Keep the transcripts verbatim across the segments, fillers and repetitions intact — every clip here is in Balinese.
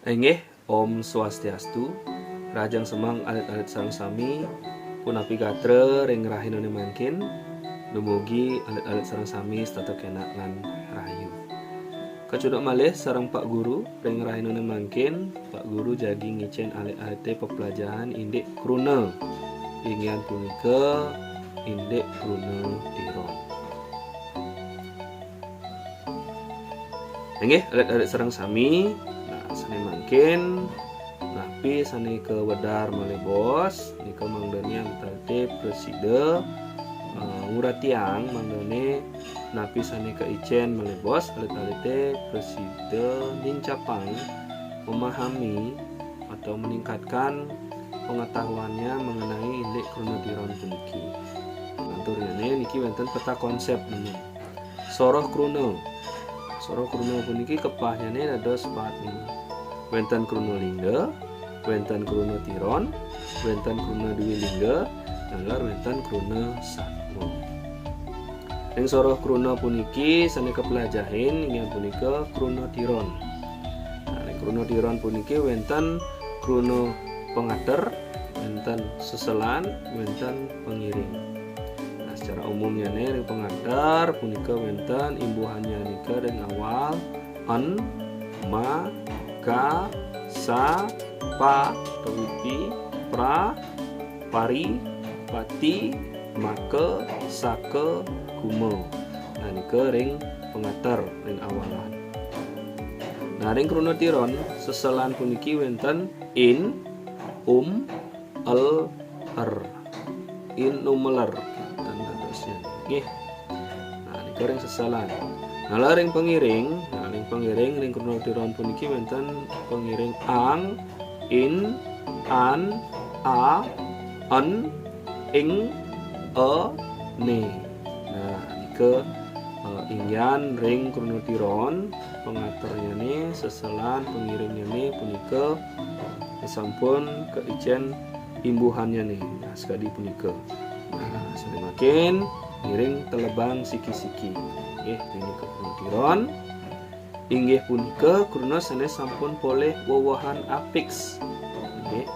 Inggih, Om Swastiastu. Rahajeng semeng alit-alit sareng sami, punapi gatra ring rahinané mangkin, dumugi alit-alit sareng sami setata kénak lan rahayu. Kacunduk malih sareng Pak Guru ring rahinané mangkin, Pak Guru jagi ngicén alit-alité peplajahan indik kruna, inggih punika indik kruna tiron. Inggih, alit-alit sareng sami. Nah, sané mangkin napi sané kawedar malih baos, nika mangdané alit-alité prasida, eh, nguratiang mangdané napi sané kaicén malih baos, alit-alité prasida nincapang, memahami, atau meningkatkan pengetahuannya mengenai indik kruna tiron puniki. Lantur nyané niki wénten peta konsép nemu. Soroh kruna. Soroh kruna puniki kepahnyané dados pat nemu. Wénten kruna lingga, wénten kruna tiron, wénten kruna dwi lingga, taler wénten kruna satma. Ring soroh kruna puniki sané kapelajahin inggih punika kruna tiron. Nah, ring kruna tiron puniki wénten kruna pangater, wénten seselan, wénten pangiring. Nah, secara umumnyané ring pangater punika wénten imbuhannya nika ring awal en, ma, ka, sa, pa, utawi pi, pra, pari, pati, maka, saka, kuma. Nah, nika ring pangater, ring awalan. Nah, ring kruna tiron, seselan puniki wénten in, um, el, er. In, um, el, er. Dan seterusnya. Nggih. Nah, nika ring seselan. Nah, ring pangiring, nah, ring pangiring, ring kruna tiron puniki wénten pangiring ang, in, an, a, en, ing, e, né. Nah, nika, eh, inggihan ring kruna tiron, pangaternyané, seselan, pangiringnyané punika sampun kaicén imbuhannyané. Nah, sakadi punika. Nah, sané mangkin ngiring telebang siki-siki. Nggih, punika kruna tiron. Inggih punika kruna sané sampun polih wewehan afiks. Nggih.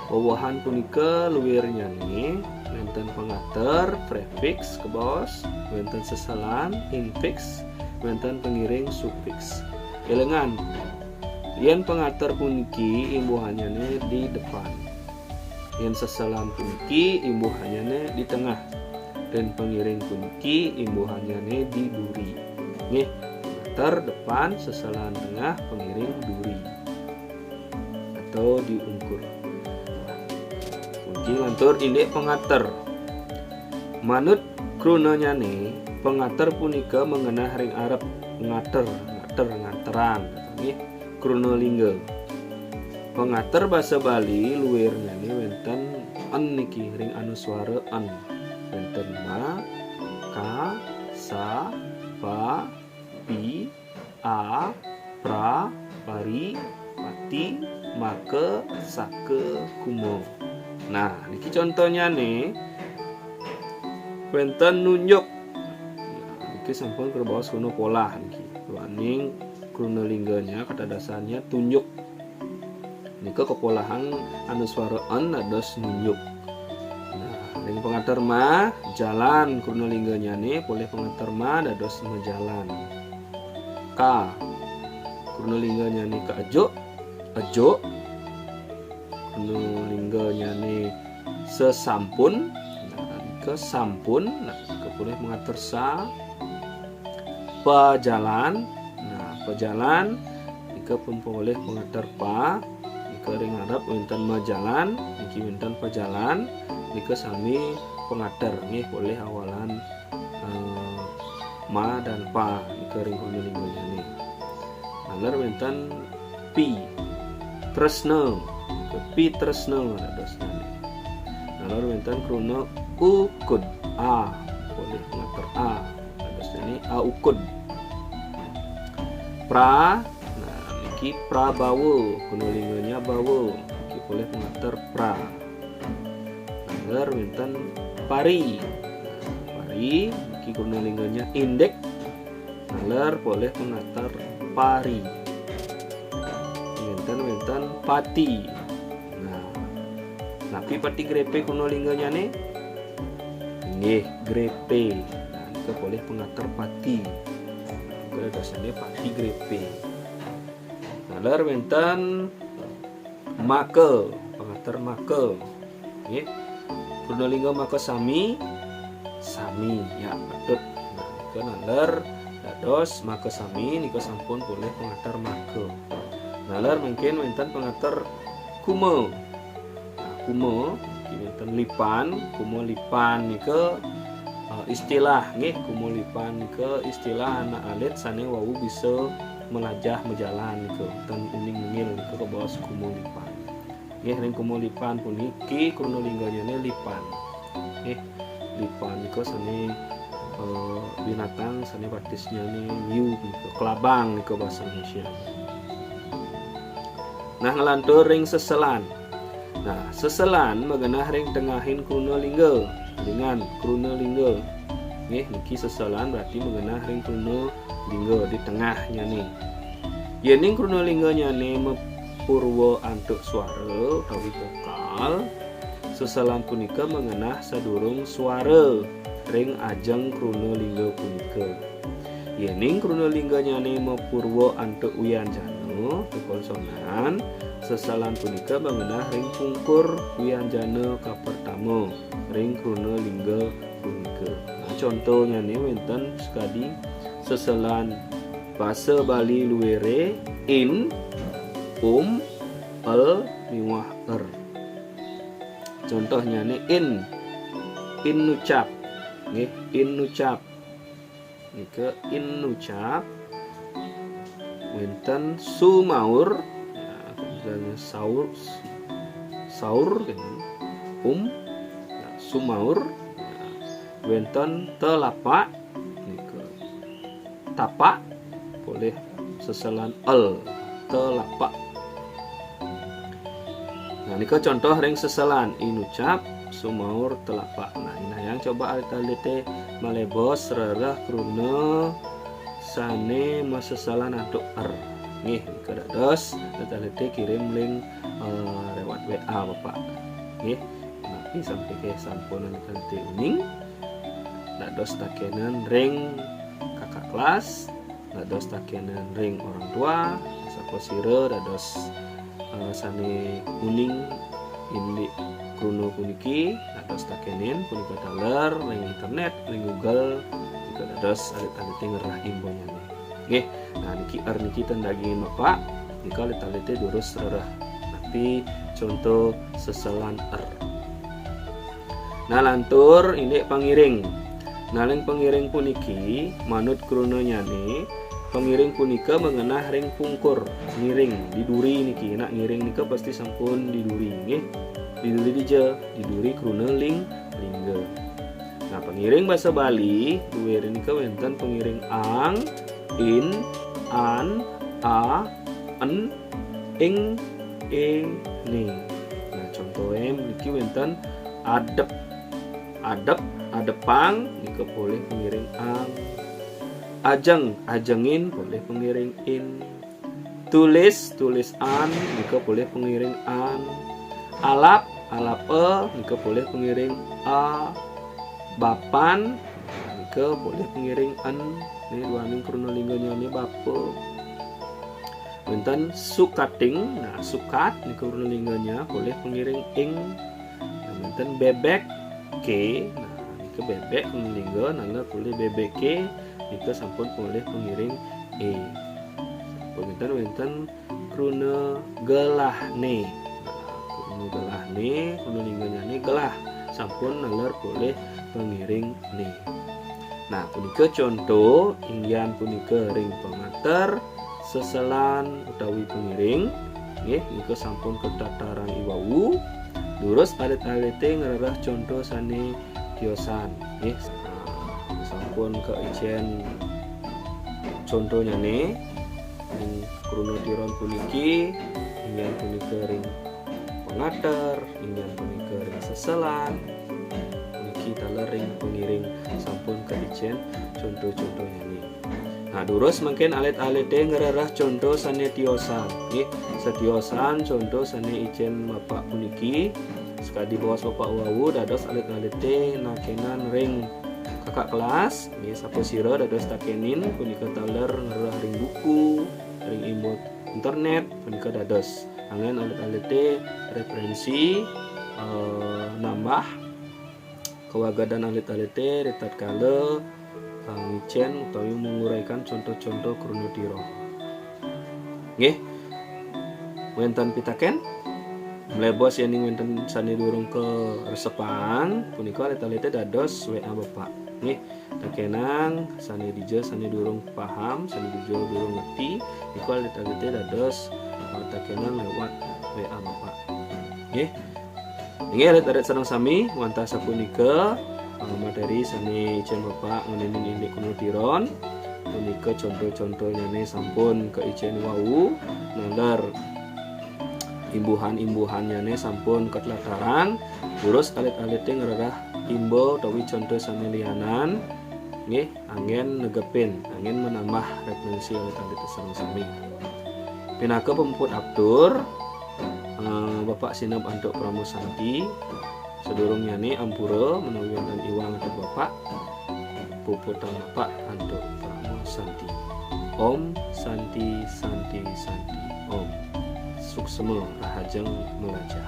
Wewehan punika luirnyané wénten pangater, prefiks, kabaos, wénten seselan, infiks, wénten pangiring, sufiks. Élingang, yén pangater puniki imbuhannyané di depan. Yén seselan puniki imbuhannyané di tengah. Yén pangiring puniki imbuhannyané di duri. Nggih, pangater depan, seselan tengah, pangiring duri. Atau di ungkur. Puniki lantur indik pangater. Manut krunanyané, pangater punika mangenah ring arep ngater, ngater, ngaterang. Nggih. Kruna lingga. Pangater basa Bali luirnyané wénten en niki ring anuswara en. Wénten ma, ka, sa, pa, pi, a, pra, pari, pati, maka, saka, kuma. Nah, niki contonyané wénten nunjuk. Nah, niki sampun kabaos kruna polah niki. Duaning kruna lingganya katadasannya tunjuk. Nika kapolahang anuswara en dados nunjuk. Nah, ring pangater ma, jalan, kruna lingganyane polih pangater ma dados majalan. Ka, kruna lingganyane kaejuk, ejuk. Kruna lingganyane sesampun, nah, nika sampun, nah, nika polih pangater sa. Pajalan, nah, pajalan, nika pun polih pangater pa, nika ring arep wénten majalan, niki wénten pajalan, nika sami pangater, nggih, polih awalan, eh, ma dan pa, nika ring kruna lingganyane. Taler wénten pi, tresna, nika pi tresna dadosnane. Taler wénten kruna ukud, a, polih pangater a, dadosnane aukud. Pra, nah, niki prabawa, kruna lingganya bawa, niki polih pangater pra. Taler wénten pari. Pari, niki kruna lingganya indik. Taler polih pangater pari. Wénten wénten pati. Nah, napi pati grepe kruna lingganyané? Inggih, grepe. Nah, nika polih pangater pati. Nika dadosnyané pati grepe. Taler wénten maka, pangater maka. Nggih. Kruna lingga maka sami, sami. Ya, patut. Nah, nika taler dados maka sami nika sampun polih pangater maka. Taler mangkin wénten pangater kuma. Nah, kuma, niki wénten lipan, kuma lipan nika, eh, istilah nggih, kuma lipan nika istilah anak alit sané wau bisa melajah majalan nika, ten uning mungil nika kabaos kuma lipan. Nggih, ring kuma lipan puniki kruna lingganyané lipan. Nggih, lipan nika sané, eh, binatang sané batisnyané hiu nika, kelabang nika basa Indonesia. Nah, nglantur ring seselan. Nah, seselan magenah ring tengahing kruna lingga, lingan kruna lingga. Nggih, niki seselan berarti magenah ring kruna lingga di tengahnyané. Yéning kruna lingganyané mapurwa antuk suara utawi vokal, seselan punika magenah sadurung suara ring ajeng kruna lingga punika. Yéning kruna lingganyané mapurwa antuk wianjana, antuk konsonan, seselan punika magenah ring pungkur wianjana kapertama ring kruna lingga punika. Nah, contonyané wénten sakadi seselan basa Bali luiré in, um, el, miwah er. Contohnyané in, inucap. Nggih, inucap. Nika inucap. Wénten sumaur. Ya, misalnya saur, saur, gitu. Um, ya, sumaur. Ya. Wénten telapak. Nika tapak, polih seselan el, telapak. Nah, nika contoh ring seselan inucap, sumaur, telapak. Nah, inayang coba alit-alité malebos rereh kruna sané maseselan antuk er. Nggih, nika dados alit-alité kirim ring, eh, lewat W A Bapak. Nggih, napi sampun sampun alit-alité uning. Dados takénan ring kakak kelas, dados takénan ring orang tua, sapasira dados, eh, sané uning indik kruna puniki, dados takénin punika taler ring internet, ring Google, punika dados alit-alité ngerah imbonyané. Nggih, nah niki er niki ten dagingin Bapak, nika alit-alité durus rereh. Napi conto seselan er. Nah, lantur indik pangiring. Nah, ring pangiring puniki, manut krunanyané, pangiring punika mangenah ring pungkur, ngiring, di duri niki. Nak ngiring nika pasti sampun di duri, nggih. Di duri dija, di duri kruna ling, lingga. Nah, pangiring basa Bali, duwé nika wénten pangiring ang, in, an, a, en, ing, e, né. Nah, contohé niki wénten adep. Adep, adepang, nika polih pangiring ang. Ajeng, ajengin, polih pangiring in. Tulis, tulisan, nika polih pangiring an. Alap, alape, nika polih pangiring a. Bapan, nika polih pangiring en. Né duaning kruna lingganyané bapa. Wénten sukating, nah, sukat nika kruna lingganya polih pangiring ing. Nah, wénten bebek, ke, nah, nika bebek kruna lingga, nah, polih bebeke, nika sampun polih pangiring e. Wénten, wénten kruna gelahné. Nah, kruna gelahné, kruna lingganyané gelah, sampun naler polih pangiring né. Nah, punika conto, inggihan punika ring pangater, seselan utawi pangiring, nggih, nika sampun katatarang iwau. Durus alit-alité ngrereh conto sané tiosan, nggih. Nah, sampun kaicén contonyané, ring kruna tiron puniki, inggihan punika ring pangater, inggihan punika ring seselan, puniki taler ring pangiring sampun kaicén conto-contonyané. Nah, durus mangkin alit-alité ngrereh conto sané tiosan. Nggih, satiosan conto sané icén Bapak puniki, sakadi baos Bapak wau dados alit-alité takénan ring kakak kelas, nggih, sapasira dados takénin punika taler ngrereh ring buku, ring imbo internét punika dados. Anggén alit-alité réferénsi, eh, nambah kawagedan alit-alité ritatkala, eh, ngicén utawi manguraikan conto-conto kruna tira. Nggih. Wénten pitakén? Mlebos yéning wénten sané durung karesepang, punika alit-alité dados W A Bapak. Nggih. Takénang sané dija sané durung paham, sané dija durung ngerti, niku alit-alité dados, eh, takénang lewat W A Bapak. Nggih. Inggih alit-alit sareng sami, wantah sapunika, eh, materi sané icén Bapak ngeninin indik kruna tiron. Punika conto-contonyané sampun kaicén wau, naler imbuhan-imbuhannyané sampun katlatarang, durus alit-alité ngrereh imba utawi conto sané lianan, nggih, anggén negepin, anggén manambah réferénsi alit-alit sareng sami. Pinaka pamuput atur, eh, Bapak sineb antuk Parama Santi. Sadurungnyané ampura menawi wénten iwang antuk Bapak, puputang Bapak antuk Parama Santi. Om Santi, Santi, Santi. Om. Suksma rahajeng mlajah.